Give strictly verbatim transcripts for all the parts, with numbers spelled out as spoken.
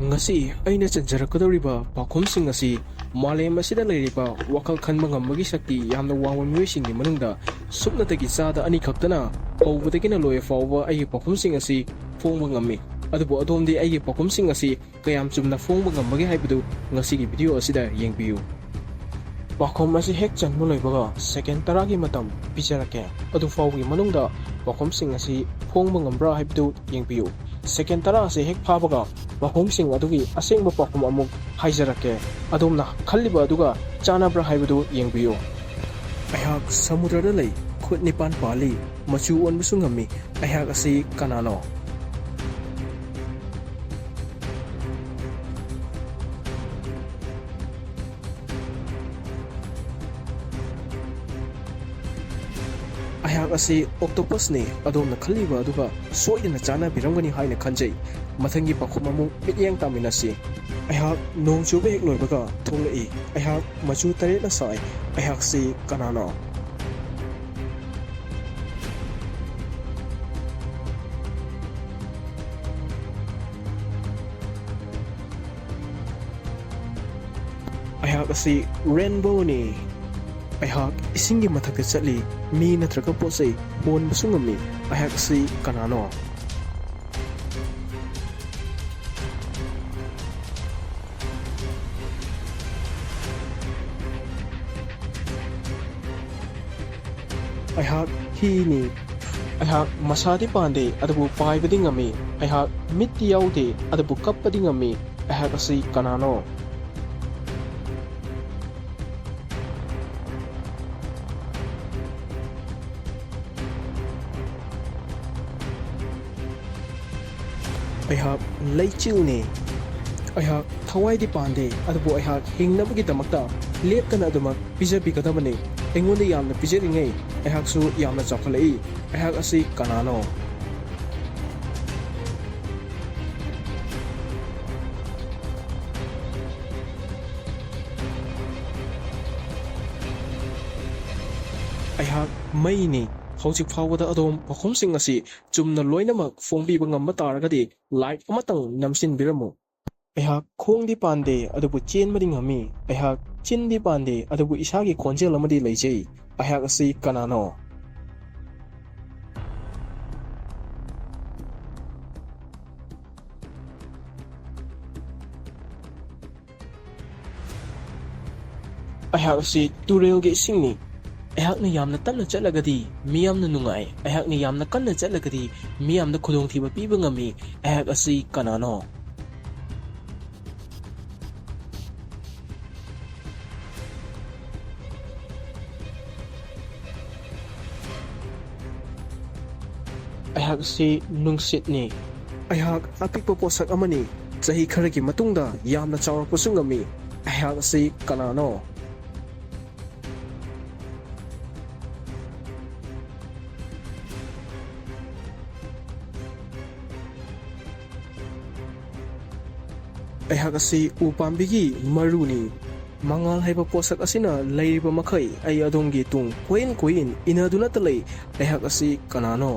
ꯉꯁꯤ ꯑꯩꯅ ꯆꯟꯖꯔꯛꯀꯗꯧꯔꯤꯕ ꯄꯥꯎꯈꯨꯝꯁꯤꯡ ꯑꯁꯤ ꯃꯥꯂꯦꯝ ꯑꯁꯤꯗ ꯂꯩꯔꯤꯕ ꯋꯥꯈꯜ ꯈꯟꯕ ꯉꯝꯕꯒꯤ ꯁꯛꯇꯤ ꯌꯥꯝꯅ ꯋꯥꯡꯕ ꯃꯤꯑꯣꯏꯁꯤꯡꯒꯤ ꯃꯅꯨꯡꯗ ꯁꯨꯞꯅꯇꯒꯤ ꯆꯥꯗ ꯑꯅꯤ ꯈꯛꯇꯅ ꯍꯧꯕꯗꯒꯤꯅ ꯂꯣꯏꯕ ꯐꯥꯎꯕ ꯑꯩꯒꯤ ꯄꯥꯎꯈꯨꯝꯁꯤꯡ ꯑꯁꯤ ꯐꯣꯡꯕ ꯉꯝꯃꯤ꯫ ꯑꯗꯨꯕꯨ ꯑꯗꯣꯝꯗꯤ ꯑꯩꯒꯤ ꯄꯥꯎꯈꯨꯝꯁꯤꯡ ꯑꯁꯤ ꯀꯌꯥꯝ ꯆꯨꯝꯅ ꯐꯣꯡꯕ ꯉꯝꯕꯒꯦ ꯍꯥꯏꯕꯗꯨ ꯉꯁꯤꯒꯤ ꯚꯤꯗꯤꯑꯣ ꯑꯁꯤꯗ ꯌꯦꯡꯕꯤꯌꯨ꯫ ꯄꯥꯎꯈꯨꯝ ꯑꯁꯤ ꯍꯦꯛ ꯆꯟꯕ ꯂꯣꯏꯕꯒ ꯁꯦꯀꯦꯟ ꯇꯔꯥꯒꯤ ꯃꯇꯝ ꯄꯤꯖꯔꯛꯀꯦ꯫ ꯑꯗꯨ ꯐꯥꯎꯕꯒꯤ ꯃꯅꯨꯡꯗ ꯄꯥꯎꯈꯨꯝꯁꯤꯡ ꯑꯁꯤ ꯐꯣꯡꯕ ꯉꯝꯕ꯭ꯔꯥ ꯍꯥꯏꯕꯗꯨ ꯌꯦꯡꯕꯤꯌꯨ꯫ ꯁꯦꯀꯦꯟ ꯇꯔꯥ ꯑꯁꯤ ꯍꯦꯛ ꯐꯥꯕꯒ ꯄꯥꯎꯈꯨꯝꯁꯤꯡ ꯑꯗꯨꯒꯤ ꯑꯁꯦꯡꯕ ꯄꯥꯎꯈꯨꯝ ꯑꯃꯨꯛ ꯍꯥꯏꯖꯔꯛꯀꯦ꯫ ꯑꯗꯣꯝꯅ ꯈꯜꯂꯤꯕ ꯑꯗꯨꯒ ꯆꯥꯟꯅꯕ꯭ꯔꯥ ꯍꯥꯏꯕꯗꯨ ꯌꯦꯡꯕꯤꯌꯨ꯫ ꯑꯩꯍꯥꯛ ꯁꯃꯨꯗ꯭ꯔꯗ ꯂꯩ, ꯈꯨꯠ ꯅꯤꯄꯥꯟ ꯄꯥꯜꯂꯤ, ꯃꯆꯨ ꯑꯣꯟꯕꯁꯨ ꯉꯝꯃꯤ꯫ ꯑꯩꯍꯥꯛ ꯑꯁꯤ ꯀꯅꯥꯅꯣ? ꯑꯩꯍꯥꯛ ꯑꯁꯤ ꯑꯣꯛꯇꯣꯄꯁꯅꯤ꯫ ꯑꯗꯣꯝꯅ ꯈꯜꯂꯤꯕ ꯑꯗꯨꯒ ꯁꯣꯏꯗꯅ ꯆꯥꯟꯅꯕꯤꯔꯝꯒꯅꯤ ꯍꯥꯏꯅ ꯈꯟꯖꯩ꯫ ꯃꯊꯪꯒꯤ ꯄꯥꯎꯈꯨꯝ ꯑꯃꯨꯛ ꯃꯤꯠꯌꯦꯡ ꯇꯥꯃꯤꯟꯅꯁꯤ꯫ ꯑꯩꯍꯥꯛ ꯅꯣꯡ ꯆꯨꯕ ꯍꯦꯛ ꯂꯣꯏꯕꯒ ꯊꯣꯛꯂꯛꯏ꯫ ꯑꯩꯍꯥꯛ ꯃꯆꯨ ꯇꯔꯦꯠꯅ ꯁꯥꯏ꯫ ꯑꯩꯍꯥꯛꯁꯤ ꯀꯅꯥꯅꯣ? ꯑꯩꯍꯥꯛ ꯑꯁꯤ ꯔꯦꯟꯕꯣꯅꯤ꯫ ꯑꯩꯍꯥꯛ ꯏꯁꯤꯡꯒꯤ ꯃꯊꯛꯇ ꯆꯠꯂꯤ꯫ ꯃꯤ ꯅꯠꯇ꯭ꯔꯒ ꯄꯣꯠ ꯆꯩ ꯍꯣꯟꯕꯁꯨ ꯉꯝꯃꯤ꯫ ꯑꯩꯍꯥꯛ ꯑꯁꯤ ꯀꯅꯥꯅꯣ? ꯑꯩꯍꯥꯛ ꯍꯤꯅꯤ꯫ ꯑꯩꯍꯥꯛ ꯃꯁꯥꯗꯤ ꯄꯥꯟꯗꯦ, ꯑꯗꯨꯕꯨ ꯄꯥꯏꯕꯗꯤ ꯉꯝꯃꯤ꯫ ꯑꯩꯍꯥꯛ ꯃꯤꯠꯇꯤ ꯌꯥꯎꯗꯦ, ꯑꯗꯨꯕꯨ ꯀꯞꯄꯗꯤ ꯉꯝꯃꯤ꯫ ꯑꯩꯍꯥꯛ ꯑꯁꯤ ꯀꯅꯥꯅꯣ? ꯑꯩꯍꯥꯛ ꯂꯩꯆꯤꯜꯅꯤ꯫ ꯑꯩꯍꯥꯛ ꯊꯋꯥꯏꯗꯤ ꯄꯥꯟꯗꯦ, ꯑꯗꯨꯕꯨ ꯑꯩꯍꯥꯛ ꯍꯤꯡꯅꯕꯒꯤꯗꯃꯛꯇ ꯂꯦꯞꯇꯅ ꯑꯗꯨꯃꯛ ꯄꯤꯖꯕꯤꯒꯗꯕꯅꯤ꯫ ꯑꯩꯉꯣꯟꯗ ꯌꯥꯝꯅ ꯄꯤꯖꯔꯤꯉꯩ ꯑꯩꯍꯥꯛꯁꯨ ꯌꯥꯝꯅ ꯆꯥꯎꯈꯠꯂꯛꯏ꯫ ꯑꯩꯍꯥꯛ ꯑꯁꯤ ꯀꯅꯥꯅꯣ? ꯑꯩꯍꯥꯛ ꯃꯩꯅꯤ꯫ ꯍꯧꯖꯤꯛ ꯐꯥꯎꯕꯗ ꯑꯗꯣꯝ ꯄꯥꯎꯈꯨꯝꯁꯤꯡ ꯑꯁꯤ ꯆꯨꯝꯅ ꯂꯣꯏꯅꯃꯛ ꯐꯣꯡꯕꯤꯕ ꯉꯝꯕ ꯇꯥꯔꯒꯗꯤ like ꯑꯃꯇꯪ ꯅꯝꯁꯤꯟꯕꯤꯔꯝꯃꯨ꯫ ꯑꯩꯍꯥꯛ ꯈꯣꯡꯗꯤ ꯄꯥꯟꯗꯦ, ꯑꯗꯨꯕꯨ ꯆꯦꯟꯕꯗꯤ ꯉꯝꯃꯤ꯫ ꯑꯩꯍꯥꯛ ꯆꯤꯟꯗꯤ ꯄꯥꯟꯗꯦ, ꯑꯗꯨꯕꯨ ꯏꯁꯥꯒꯤ ꯈꯣꯟꯖꯦꯜ ꯑꯃꯗꯤ ꯂꯩꯖꯩ꯫ ꯑꯩꯍꯥꯛ ꯑꯁꯤ ꯀꯅꯥꯅꯣ? ꯑꯩꯍꯥꯛ ꯑꯁꯤ ꯇꯨꯔꯦꯜꯒꯤ ꯏꯁꯤꯡꯅꯤ꯫ ꯑꯩꯍꯥꯛꯅ ꯌꯥꯝꯅ ꯇꯞꯅ ꯆꯠꯂꯒꯗꯤ ꯃꯤꯌꯥꯝꯅ ꯅꯨꯡꯉꯥꯏ꯫ ꯑꯩꯍꯥꯛꯅ ꯌꯥꯝꯅ ꯀꯟꯅ ꯆꯠꯂꯒꯗꯤ ꯃꯤꯌꯥꯝꯗ ꯈꯨꯗꯣꯡꯊꯤꯕ ꯄꯤꯕ ꯉꯝꯃꯤ꯫ ꯑꯩꯍꯥꯛ ꯑꯁꯤ ꯀꯅꯥꯅꯣ? ꯑꯩꯍꯥꯛ ꯑꯁꯤ ꯅꯨꯡꯁꯤꯠꯅꯤ꯫ ꯑꯩꯍꯥꯛ ꯑꯄꯤꯛꯄ ꯄꯣꯠꯁꯛ ꯑꯃꯅꯤ꯫ ꯆꯍꯤ ꯈꯔꯒꯤ ꯃꯇꯨꯡꯗ ꯌꯥꯝꯅ ꯆꯥꯎꯔꯛꯄꯁꯨ ꯉꯝꯃꯤ꯫ ꯑꯩꯍꯥꯛ ꯑꯁꯤ ꯀꯅꯥꯅꯣ? ꯑꯩꯍꯥꯛ ꯑꯁꯤ ꯎ ꯄꯥꯝꯕꯤꯒꯤ ꯃꯔꯨꯅꯤ꯫ ꯃꯉꯥꯜ ꯍꯥꯏꯕ ꯄꯣꯠꯁꯛ ꯑꯁꯤꯅ ꯂꯩꯔꯤꯕ ꯃꯈꯩ ꯑꯩ ꯑꯗꯣꯝꯒꯤ ꯇꯨꯡ ꯀꯣꯏꯏꯟ ꯀꯣꯏꯏꯟ ꯏꯟꯅꯗꯨꯅꯇ ꯂꯩ꯫ ꯑꯩꯍꯥꯛ ꯑꯁꯤ ꯀꯅꯥꯅꯣ?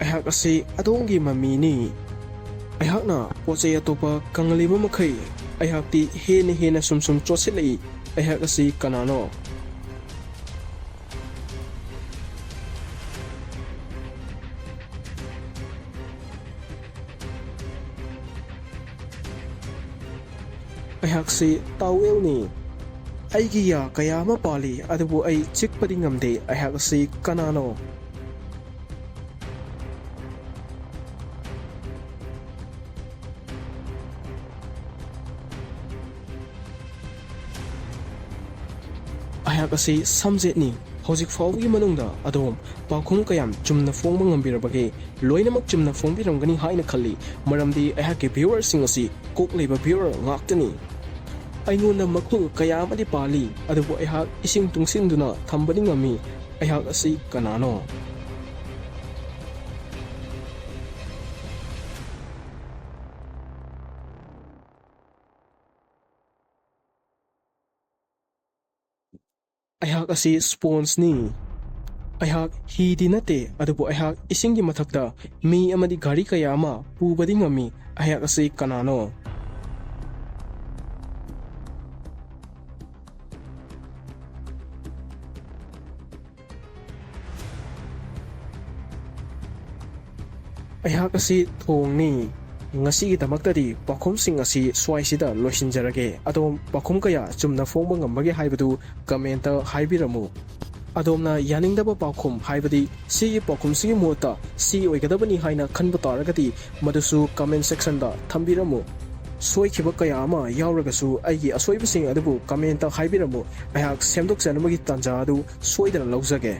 ꯑꯩꯍꯥꯛ ꯑꯁꯤ ꯑꯗꯣꯝꯒꯤ ꯃꯃꯤꯅꯤ꯫ ꯑꯩꯍꯥꯛꯅ ꯄꯣꯠ ꯆꯩ ꯑꯇꯣꯞꯄ ꯀꯪꯍꯜꯂꯤꯕ ꯃꯈꯩ ꯑꯩꯍꯥꯛꯇꯤ ꯍꯦꯟꯅ ꯍꯦꯟꯅ ꯁꯨꯝ ꯁꯨꯝ ꯆꯣꯠꯁꯤꯜꯂꯛꯏ꯫ ꯑꯩꯍꯥꯛ ꯑꯁꯤ ꯀꯅꯥꯅꯣ? ꯑꯩꯍꯥꯛꯁꯤ ꯇꯥꯎꯋꯦꯜꯅꯤ꯫ ꯑꯩꯒꯤ ꯌꯥ ꯀꯌꯥ ꯑꯃ ꯄꯥꯜꯂꯤ, ꯑꯗꯨꯕꯨ ꯑꯩ ꯆꯤꯛꯄꯗꯤ ꯉꯝꯗꯦ꯫ ꯑꯩꯍꯥꯛ ꯑꯁꯤ ꯀꯅꯥꯅꯣ? ꯑꯩꯍꯥꯛ ꯑꯁꯤ ꯁꯝꯖꯦꯠꯅꯤ꯫ ꯍꯧꯖꯤꯛ ꯐꯥꯎꯕꯒꯤ ꯃꯅꯨꯡꯗ ꯑꯗꯣꯝ ꯄꯥꯎꯈꯨꯝ ꯀꯌꯥꯝ ꯆꯨꯝꯅ ꯐꯣꯡꯕ ꯉꯝꯕꯤꯔꯕꯒꯦ? ꯂꯣꯏꯅꯃꯛ ꯆꯨꯝꯅ ꯐꯣꯡꯕꯤꯔꯝꯒꯅꯤ ꯍꯥꯏꯅ ꯈꯜꯂꯤ, ꯃꯔꯝꯗꯤ ꯑꯩꯍꯥꯛꯀꯤ viewerꯁꯤꯡ ꯑꯁꯤ ꯀꯣꯛ ꯂꯩꯕ viewer ꯉꯥꯛꯇꯅꯤ꯫ ꯑꯩꯉꯣꯟꯗ ꯃꯈꯨꯜ ꯀꯌꯥ ꯑꯃꯗꯤ ꯄꯥꯜꯂꯤ, ꯑꯗꯨꯕꯨ ꯑꯩꯍꯥꯛ ꯏꯁꯤꯡ ꯇꯨꯡꯁꯤꯟꯗꯨꯅ ꯊꯝꯕꯗꯤ ꯉꯝꯃꯤ꯫ ꯑꯩꯍꯥꯛ ꯑꯁꯤ ꯀꯅꯥꯅꯣ? ꯑꯩꯍꯥꯛ ꯑꯁꯤ ꯁ꯭ꯄꯣꯟꯖꯅꯤ꯫ ꯑꯩꯍꯥꯛ ꯍꯤꯗꯤ ꯅꯠꯇꯦ, ꯑꯗꯨꯕꯨ ꯑꯩꯍꯥꯛ ꯏꯁꯤꯡꯒꯤ ꯃꯊꯛꯇ ꯃꯤ ꯑꯃꯗꯤ ꯒꯥꯔꯤ ꯀꯌꯥ ꯑꯃ ꯄꯨꯕꯗꯤ ꯉꯝꯃꯤ꯫ ꯑꯩꯍꯥꯛ ꯑꯁꯤ ꯀꯅꯥꯅꯣ? ꯑꯩꯍꯥꯛ ꯑꯁꯤ ꯊꯣꯡꯅꯤ꯫ ꯉꯁꯤꯒꯤꯗꯃꯛꯇꯗꯤ ꯄꯥꯎꯈꯨꯝꯁꯤꯡ ꯑꯁꯤ ꯁ꯭ꯋꯥꯏꯁꯤꯗ ꯂꯣꯏꯁꯤꯟꯖꯔꯒꯦ꯫ ꯑꯗꯣꯝ ꯄꯥꯎꯈꯨꯝ ꯀꯌꯥ ꯆꯨꯝꯅ ꯐꯣꯡꯕ ꯉꯝꯕꯒꯦ ꯍꯥꯏꯕꯗꯨ ꯀꯃꯦꯟꯇ ꯍꯥꯏꯕꯤꯔꯝꯃꯨ꯫ ꯑꯗꯣꯝꯅ ꯌꯥꯅꯤꯡꯗꯕ ꯄꯥꯎꯈꯨꯝ, ꯍꯥꯏꯕꯗꯤ ꯁꯤꯒꯤ ꯄꯥꯎꯈꯨꯝꯁꯤꯒꯤ ꯃꯍꯨꯠꯇ ꯁꯤ ꯑꯣꯏꯒꯗꯕꯅꯤ ꯍꯥꯏꯅ ꯈꯟꯕ ꯇꯥꯔꯒꯗꯤ, ꯃꯗꯨꯁꯨ ꯀꯃꯦꯟ ꯁꯦꯛꯁꯟꯗ ꯊꯝꯕꯤꯔꯝꯃꯨ꯫ ꯁꯣꯏꯈꯤꯕ ꯀꯌꯥ ꯑꯃ ꯌꯥꯎꯔꯒꯁꯨ, ꯑꯩꯒꯤ ꯑꯁꯣꯏꯕꯁꯤꯡ ꯑꯗꯨꯕꯨ ꯀꯃꯦꯟꯇ ꯍꯥꯏꯕꯤꯔꯝꯃꯨ꯫ ꯑꯩꯍꯥꯛ ꯁꯦꯝꯗꯣꯛꯆꯅꯕꯒꯤ ꯇꯥꯟꯖꯥ ꯑꯗꯨ ꯁꯣꯏꯗꯅ ꯂꯧꯖꯒꯦ꯫